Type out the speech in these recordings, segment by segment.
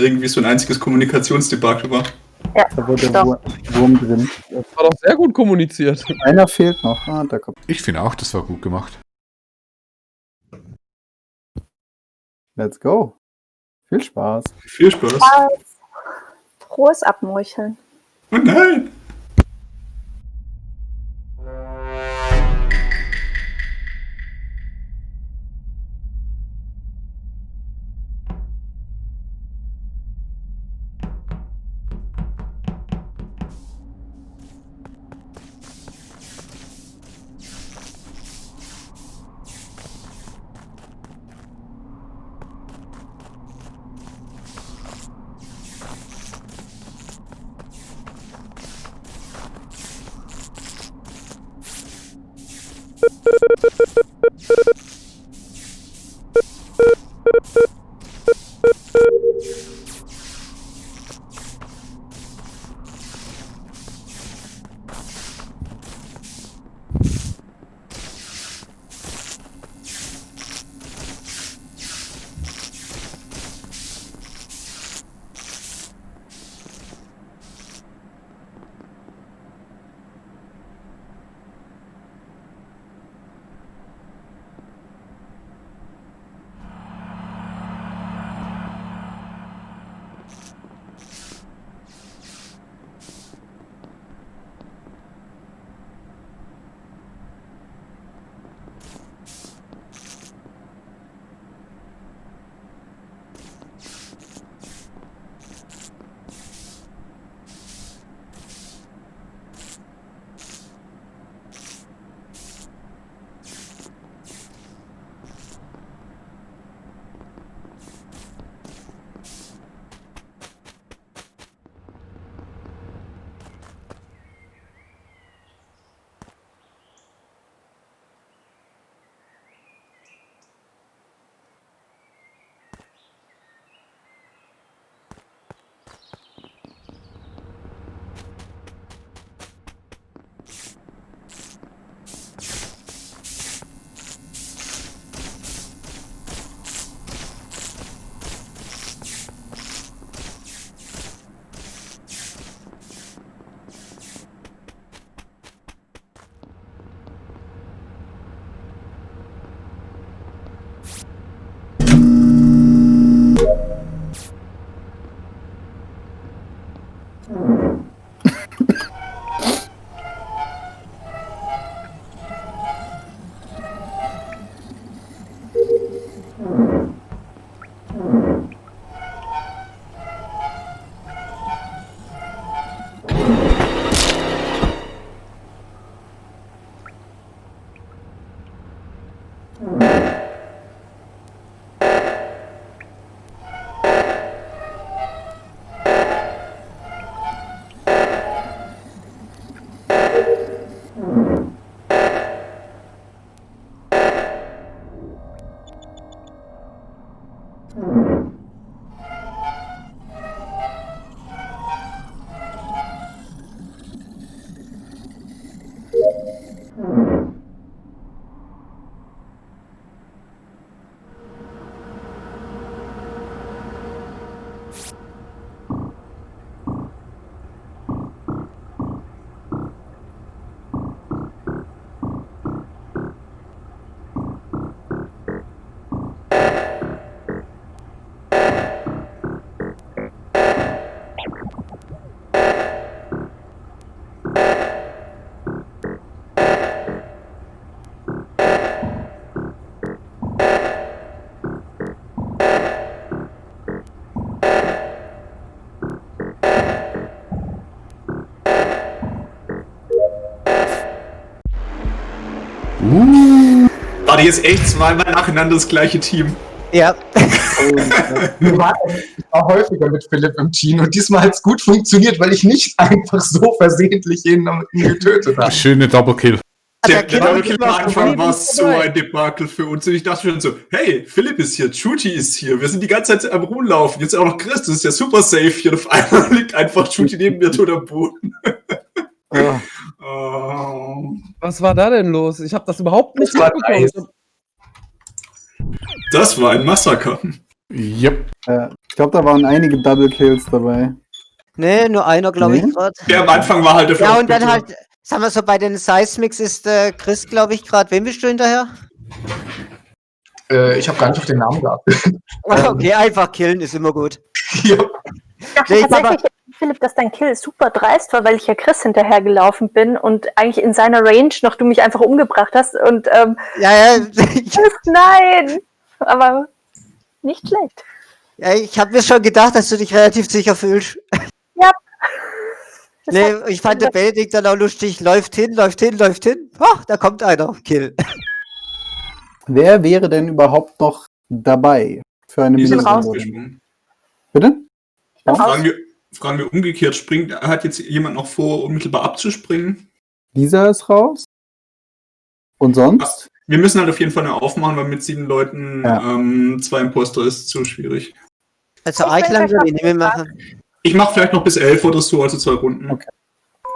irgendwie so ein einziges Kommunikationsdebakel war. Ja, Da wurde doch. Wurm drin. War doch sehr gut kommuniziert. Einer fehlt noch. Ah, da kommt. Ich finde auch, das war gut gemacht. Let's go. Viel Spaß. Viel Spaß. Frohes Abmeucheln. Oh nein! War die jetzt echt zweimal nacheinander das gleiche Team? Ja. Ich war häufiger mit Philipp im Team und diesmal hat es gut funktioniert, weil ich nicht einfach so versehentlich jemanden getötet habe. Schöne Double Kill. Der Double-Kill am Anfang war so ein Debakel für uns. Und ich dachte schon so, hey, Philipp ist hier, Chuti ist hier. Wir sind die ganze Zeit am Rumlaufen. Jetzt auch noch Chris, das ist ja super safe hier. Und auf einmal liegt einfach Chuti neben mir tot am Boden. Ja. Oh. Was war da denn los? Ich habe das überhaupt nicht Das war mitbekommen. Das war ein Massaker. Yep. Ich glaube, da waren einige Double Kills dabei. Nee, nur einer, glaube Nee? ich, gerade. Der am Anfang war halt dafür. Ja, und dann aufgetan. halt, sagen wir so, bei den Seismics ist Chris, glaube ich, gerade. Wem bist du hinterher? Ich habe gar nicht auf den Namen gehabt. Okay, einfach killen ist immer gut. Ja. Ja, Nee, tatsächlich, Philipp, dass dein Kill super dreist war, weil ich ja Chris hinterhergelaufen bin und eigentlich in seiner Range noch du mich einfach umgebracht hast und Ja, Chris, nein! Aber nicht schlecht. ja, ich habe mir schon gedacht, dass du dich relativ sicher fühlst. Ja. Das Nee, hat- ich fand den Benedikt dann auch lustig. Läuft hin, läuft hin, läuft hin. Ach, da kommt einer. Kill. Wer wäre denn überhaupt noch dabei für eine Die sind raus. Minirunde? rausgesprungen. Bitte? bin raus. Fragen wir umgekehrt. Hat jetzt jemand noch vor, unmittelbar abzuspringen? Lisa ist raus. Und sonst? Wir müssen halt auf jeden Fall eine aufmachen, weil mit 7 Leuten Ja. 2 Imposter ist zu schwierig. Also Ich arg will langsam, gleich ich nehme machen. Ich mache vielleicht noch bis 11 oder so, also 2 Runden. Okay.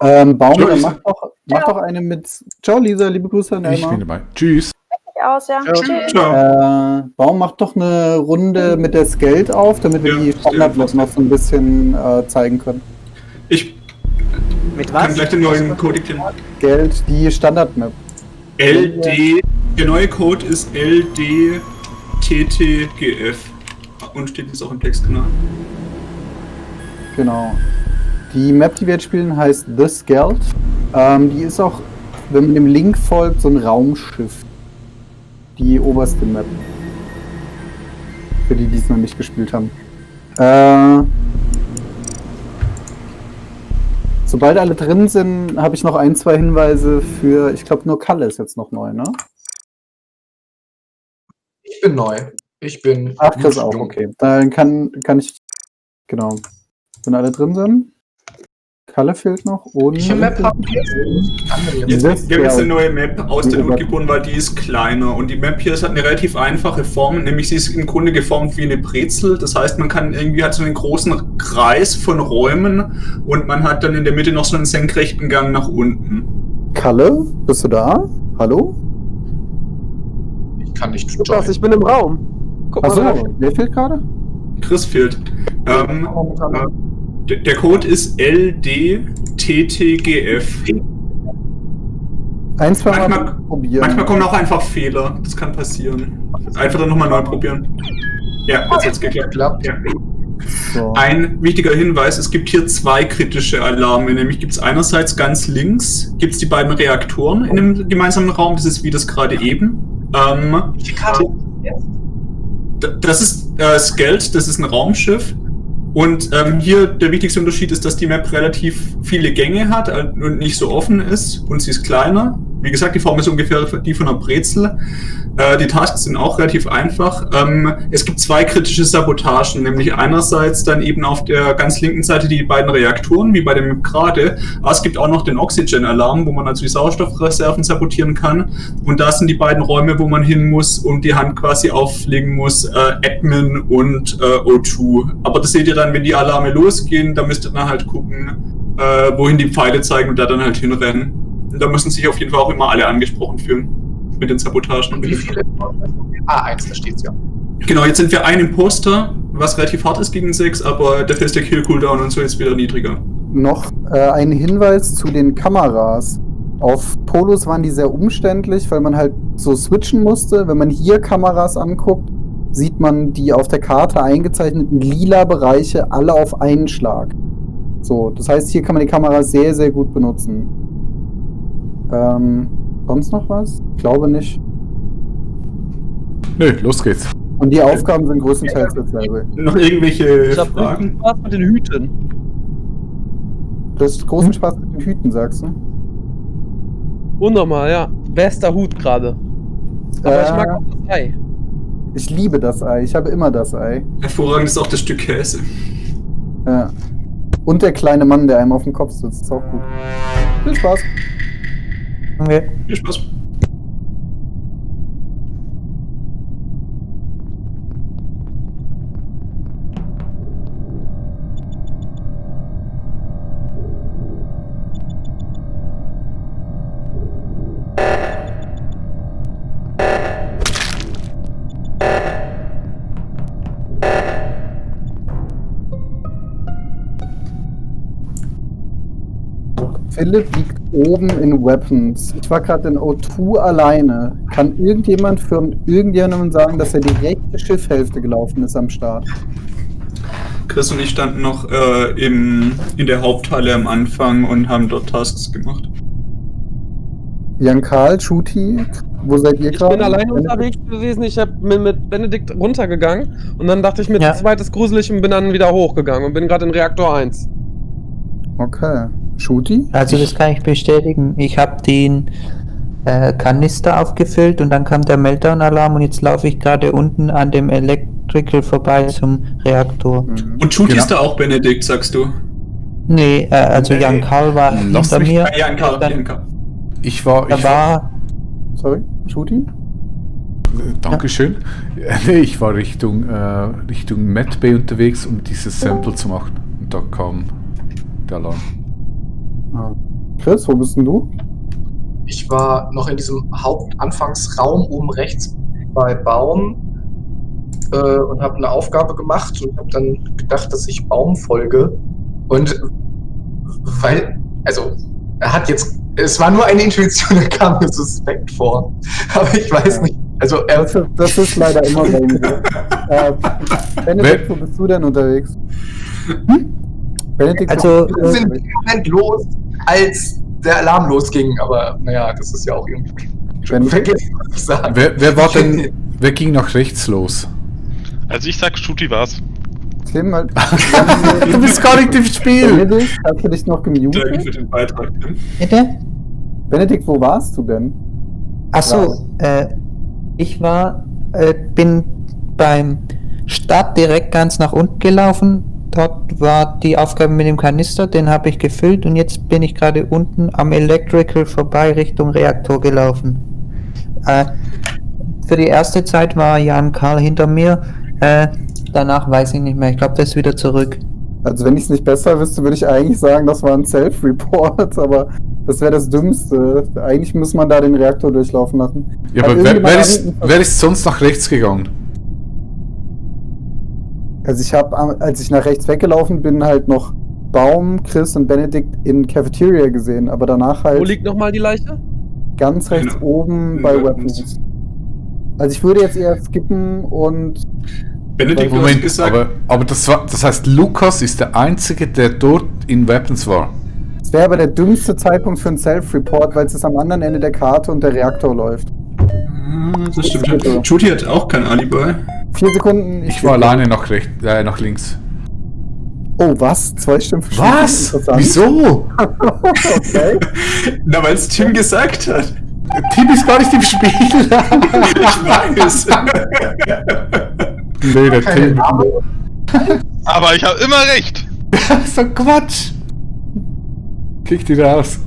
Baum, Ciao, dann Lisa. mach doch eine mit. Ciao, Lisa, liebe Grüße an Ich bin Elmar. dabei. Tschüss. Aus, ja. Tschüss. Ciao. Baum, mach doch eine Runde mit der Skeld auf, damit wir Ja, die Standardmap noch so ein bisschen zeigen können. Ich Mit kann was? gleich den neuen Code diktieren. Skeld, die Standardmap. LD. Der neue Code ist LDTTGF. Und steht jetzt auch im Textkanal. Genau. Die Map, die wir jetzt spielen, heißt The Skeld. Die ist auch, wenn man dem Link folgt, so ein Raumschiff. Die oberste Map. Für die, die es noch nicht gespielt haben. Sobald alle drin sind, habe ich noch 1, 2 Hinweise für, ich glaube nur Kalle ist jetzt noch neu, ne? Ich bin neu. Ich bin. Ach, Chris auch, jung. okay. Dann kann ich, genau. Wenn alle drin sind. Kalle fehlt noch und... Welche Map haben wir jetzt? Andere jetzt. Jetzt, wir haben jetzt eine Ja. neue Map aus der Not gebunden, weil die ist kleiner. Und die Map hier hat eine relativ einfache Form, nämlich sie ist im Grunde geformt wie eine Brezel. Das heißt, man kann irgendwie hat so einen großen Kreis von Räumen und man hat dann in der Mitte noch so einen senkrechten Gang nach unten. Kalle, bist du da? Hallo? Ich kann nicht Lukas, joinen. ich bin im Raum. Guck Achso, mal da. wer fehlt gerade? Chris fehlt. Der Code ist LDTTGF. 1, 2 Mal Manchmal- probieren. Manchmal kommen auch einfach Fehler. Das kann passieren. Einfach dann nochmal neu probieren. Ja, jetzt hat's geklappt. Klappt. Ja. So. Ein wichtiger Hinweis, es gibt hier 2 kritische Alarme, nämlich gibt es einerseits ganz links, gibt es die beiden Reaktoren in einem gemeinsamen Raum, das ist wie das gerade eben. Welche Karte? Das ist Skeld, das ist ein Raumschiff. Und hier der wichtigste Unterschied ist, dass die Map relativ viele Gänge hat und nicht so offen ist und sie ist kleiner. Wie gesagt, die Form ist ungefähr die von einer Brezel. Die Tasks sind auch relativ einfach. Es gibt 2 kritische Sabotagen, nämlich einerseits dann eben auf der ganz linken Seite die beiden Reaktoren, wie bei dem gerade, aber es gibt auch noch den Oxygen-Alarm, wo man also die Sauerstoffreserven sabotieren kann. Und da sind die beiden Räume, wo man hin muss und die Hand quasi auflegen muss, Admin und O2. Aber das seht ihr dann, wenn die Alarme losgehen, da müsst ihr dann halt gucken, wohin die Pfeile zeigen und da dann halt hinrennen. Und da müssen sich auf jeden Fall auch immer alle angesprochen fühlen mit den Sabotagen. Und wie viele? 1, da steht's ja. Genau, jetzt sind wir ein Imposter, was relativ hart ist gegen 6, aber dafür ist der Kill-Cooldown und so jetzt wieder niedriger. Noch ein Hinweis zu den Kameras. Auf Polos waren die sehr umständlich, weil man halt so switchen musste. Wenn man hier Kameras anguckt, sieht man die auf der Karte eingezeichneten lila Bereiche alle auf einen Schlag. So, das heißt, hier kann man die Kamera sehr, sehr gut benutzen. Sonst noch was? Ich glaube nicht. Nö, los geht's. Und die Aufgaben sind größtenteils dasselbe. Noch irgendwelche Ich hab Fragen? richtig Spaß mit den Hüten. Du hast großen Spaß mit den Hüten, sagst du? Unnormal, ja. Bester Hut gerade. Aber ich mag auch das Ei. Ich liebe das Ei. Ich habe immer das Ei. Hervorragend ist auch das Stück Käse. Ja. Und der kleine Mann, der einem auf dem Kopf sitzt. Ist auch gut. Viel Spaß. Okay. Viel Spaß. Philipp liegt oben in Weapons. Ich war gerade in O2 alleine. Kann irgendjemand von irgendjemandem sagen, dass er die rechte Schiffhälfte gelaufen ist am Start? Chris und ich standen noch in der Haupthalle am Anfang und haben dort Tasks gemacht. Jan Karl, Shuti, wo seid ihr Ich gerade? bin alleine unterwegs gewesen, ich bin mit Benedikt runtergegangen und dann dachte ich mir, das zweite ist gruselig und bin dann wieder hochgegangen und bin gerade in Reaktor 1. Okay. Shuti? Also das kann ich bestätigen. Ich habe den Kanister aufgefüllt und dann kam der Meltdown-Alarm und jetzt laufe ich gerade unten an dem Electrical vorbei zum Reaktor. Und Shuti ist da auch Benedikt, sagst du? Nee, also Nee. Jan Karl war Lass hinter mich- mir. Jan Karl. Da war Sorry, Shuti? Dankeschön. Nee, ich war Richtung Medbay unterwegs, um dieses Sample zu machen. Und da kam der Alarm. Ah. Chris, wo bist denn du? Ich war noch in diesem Hauptanfangsraum oben rechts bei Baum und habe eine Aufgabe gemacht und habe dann gedacht, dass ich Baum folge. Und weil, also, es war nur eine Intuition, er kam mir suspekt vor. Aber ich weiß nicht, also Das ist leider immer bei ihm so. Benedikt, wo bist du denn unterwegs? Benedikt, Also, wir sind im Moment los, als der Alarm losging. Aber naja, das ist ja auch irgendwie vergessen, was ich sagen. Wer ging nach rechts los? Also ich sag, Shuti war's. Tim, halt. Du bist gar nicht im Spiel! Benedikt, hast du dich noch Danke gemutet? für den Beitrag, Tim. bitte? Benedikt, wo warst du denn? Achso, ich bin beim Start direkt ganz nach unten gelaufen. Dort war die Aufgabe mit dem Kanister, den habe ich gefüllt und jetzt bin ich gerade unten am Electrical vorbei Richtung Reaktor gelaufen. Für die erste Zeit war Jan Karl hinter mir, danach weiß ich nicht mehr. Ich glaube, der ist wieder zurück. Also wenn ich es nicht besser wüsste, würde ich eigentlich sagen, das war ein Self-Report, aber das wäre das Dümmste. Eigentlich muss man da den Reaktor durchlaufen lassen. Ja, Hat aber irgendjemand wer ist sonst nach rechts gegangen? Also ich habe, als ich nach rechts weggelaufen bin, halt noch Baum, Chris und Benedikt in Cafeteria gesehen, aber danach Wo halt liegt nochmal die Leiche? ganz rechts Genau. oben In bei Weapons. Weapons. Also ich würde jetzt eher skippen und Benedikt, du hast Moment, gesagt, aber das heißt, Lukas ist der Einzige, der dort in Weapons war. es wäre aber der dümmste Zeitpunkt für einen Self-Report, weil es ist am anderen Ende der Karte und der Reaktor läuft. das stimmt. Shuti hat auch kein Alibi. 4 Sekunden. Ich war alleine nach links. Oh, was? 2 Stimmen für Was? Interessant. Wieso? Okay. Na, weil es Tim gesagt hat. Tim ist gar nicht im Spiel. Ich weiß. Nee, der Tim. Aber ich habe immer recht. So Quatsch. Kick die raus.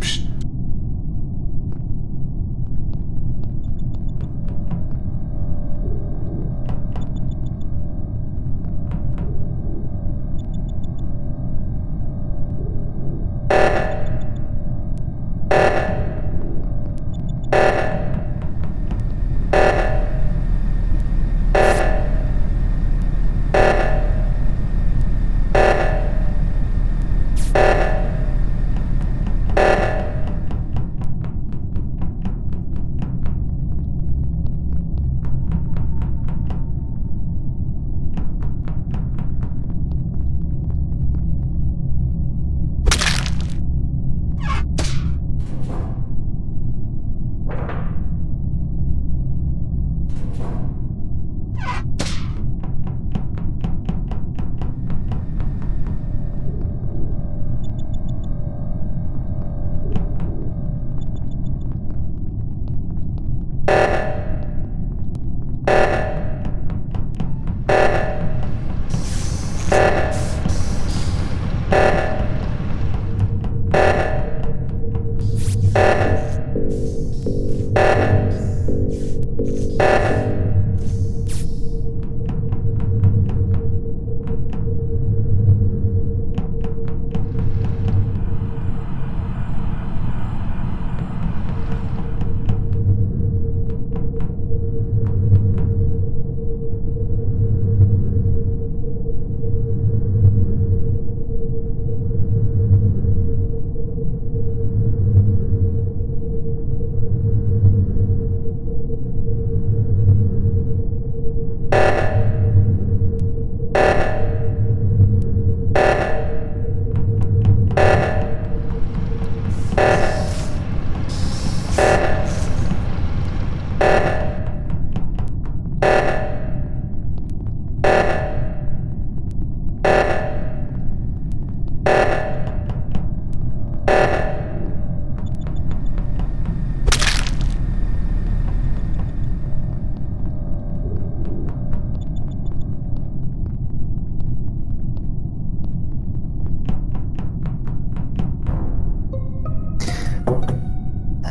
Psst.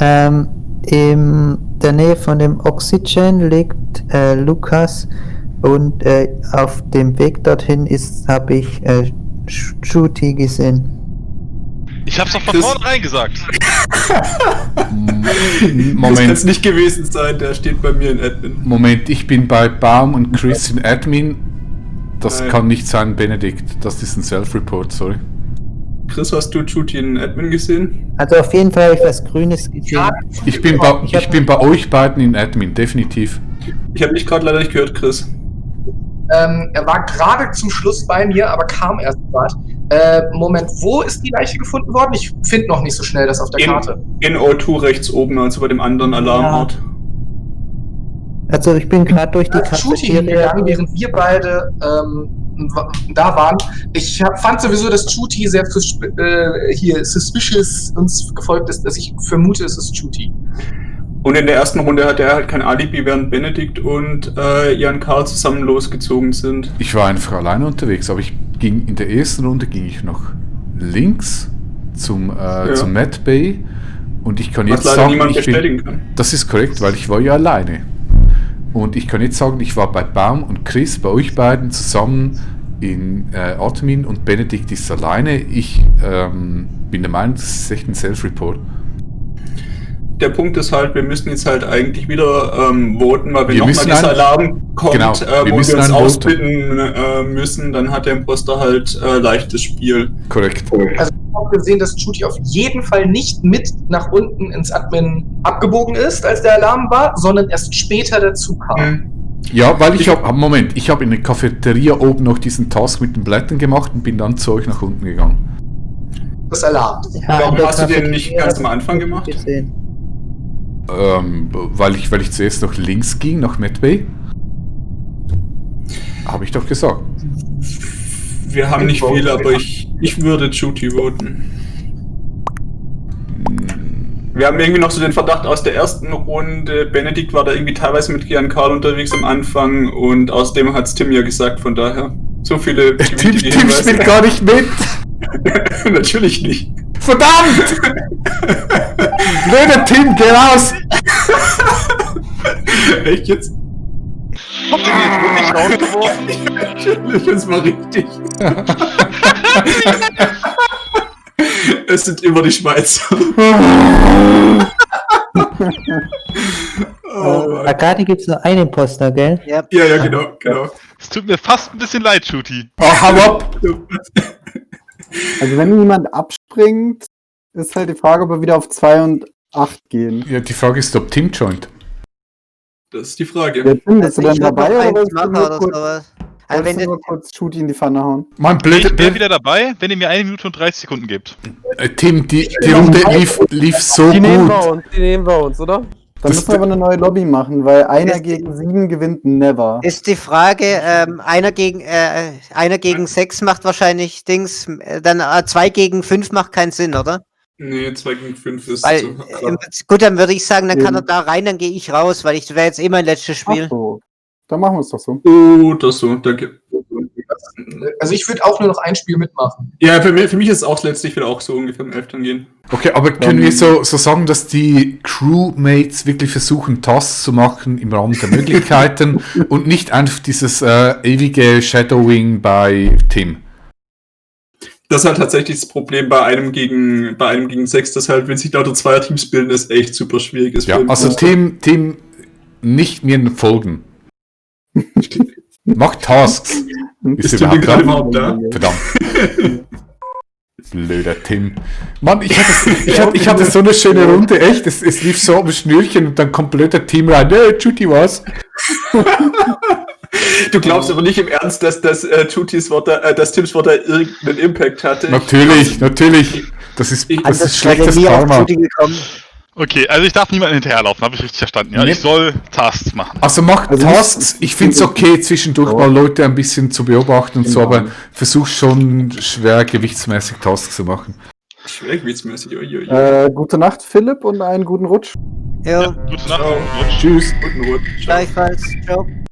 In der Nähe von dem Oxygen liegt Lukas und auf dem Weg dorthin habe ich Shooty gesehen. Ich hab's doch von vornherein gesagt. Das Moment, kann es nicht gewesen sein, der steht bei mir in Admin. Moment, ich bin bei Baum und Chris in Admin. Das Nein. kann nicht sein, Benedikt. Das ist ein Self-Report, sorry. Chris, hast du Shooty in Admin gesehen? Also auf jeden Fall habe ich was Grünes gesehen. Ja, Ich bin bei euch beiden in Admin, definitiv. Ich habe dich gerade leider nicht gehört, Chris. er war gerade zum Schluss bei mir, aber kam erst gerade. Moment, wo ist die Leiche gefunden worden? Ich finde noch nicht so schnell das auf der Karte. In O2 rechts oben, also bei dem anderen Alarmort. Also ich bin gerade durch die Shooty Cafeteria. hingegangen, während wir beide da waren. Ich fand sowieso, dass Shooty sehr suspicious uns gefolgt ist, dass ich vermute, es ist Shooty. Und in der ersten Runde hatte er halt kein Alibi, während Benedikt und Jan Karl zusammen losgezogen sind. Ich war einfach alleine unterwegs, aber in der ersten Runde ging ich noch links zum Mad Bay und ich kann jetzt Was leider sagen, niemand bestätigen kann. das ist korrekt, weil ich war ja alleine. Und ich kann jetzt sagen, ich war bei Baum und Chris, bei euch beiden zusammen in Admin und Benedikt ist alleine. Ich bin der Meinung, das ist echt ein Self-Report. Der Punkt ist halt, wir müssen jetzt halt eigentlich wieder voten, weil wenn Wir nochmal müssen dieser einen- Alarm kommt, Genau, wir wo müssen wir uns einen voten. ausbitten müssen, dann hat der Imposter halt leichtes Spiel. Korrekt. Also ich habe gesehen, dass Shooty auf jeden Fall nicht mit nach unten ins Admin abgebogen ist, als der Alarm war, sondern erst später dazu kam. Ja, weil ich habe in der Cafeteria oben noch diesen Task mit den Blättern gemacht und bin dann zu euch nach unten gegangen. Das Alarm. Warum hast du den nicht ganz am Anfang gemacht? Gesehen. Weil ich zuerst nach links ging, nach Medway. Habe ich doch gesagt. Wir haben nicht viel, aber ich würde Shooty voten. Wir haben irgendwie noch so den Verdacht aus der ersten Runde, Benedikt war da irgendwie teilweise mit Jan Karl unterwegs am Anfang und außerdem hat's Tim ja gesagt, von daher. So viele Tim Hinweise. spielt gar nicht mit! Natürlich nicht. Verdammt! Blöder Tim, geh raus! Echt jetzt? Habt ihr den jetzt wirklich rausgeworfen? Natürlich, das war richtig. Es sind immer die Schweizer. Oh, Agati gibt es nur einen Imposter, gell? Ja. ja, genau. Es tut mir fast ein bisschen leid, Shooty. Oh, hau ab! Also wenn jemand abspringt, ist halt die Frage, ob wir wieder auf 2 und 8 gehen. Ja, die Frage ist, ob Tim joint. Das ist die Frage. Ja, Tim, bist du Also dann ich würd dabei noch oder eins willst du machen nur oder kurz, sowas. Also willst wenn du nur das, kurz Shooty in die Pfanne hauen? Mann, Ich bin wieder dabei, wenn ihr mir 1 Minute und 30 Sekunden gebt. Tim, die Runde lief so Die nehmen gut. wir uns, oder? Dann müssen wir aber eine neue Lobby machen, weil einer gegen 7 gewinnt never. ist die Frage, einer gegen 6 macht wahrscheinlich Dings, dann 2 gegen 5 macht keinen Sinn, oder? Nee, 2 gegen 5 ist Weil, so krass. gut, dann würde ich sagen, dann kann Ja. er da rein, dann gehe ich raus, weil ich wäre jetzt eh mein letztes Spiel. Ach so. Dann machen wir es doch so. Oh, das so, danke. Also ich würde auch nur noch ein Spiel mitmachen. Ja, für mich ist es auch letztlich wieder auch so ungefähr im 11. dann gehen. Okay, aber können wir so sagen, dass die Crewmates wirklich versuchen, Tasks zu machen im Rahmen der Möglichkeiten und nicht einfach dieses ewige Shadowing bei Tim? Das ist halt tatsächlich das Problem bei einem gegen 6, dass halt, wenn sich lauter Zweierteams bilden, ist echt super schwierig ist. Ja, für den also Poster. Tim, nicht mir folgen. Mach Tasks. Ist Tim denn gerade überhaupt da? Verdammt. Blöder Tim. Mann, ich hatte so eine schöne Runde, echt. Es lief so am Schnürchen und dann kommt blöder Tim rein. Judy was? Du glaubst aber nicht im Ernst, dass Tims Wort da irgendeinen Impact hatte. Natürlich. Das ist schlechtes nie auf Karma. Shooty gekommen. Okay, also ich darf niemanden hinterherlaufen, habe ich richtig verstanden. Ja, Nee. ich soll Tasks machen. Also mach Also Tasks. Ich finde es okay, zwischendurch mal Leute ein bisschen zu beobachten und so, Genau. aber versuch schon schwer gewichtsmäßig Tasks zu machen. Schwergewichtsmäßig. Gute Nacht, Philipp, und einen guten Rutsch. Ja, Gute Nacht. Ciao. Rutsch. Tschüss. Guten Rutsch. Ciao. gleichfalls. Ciao.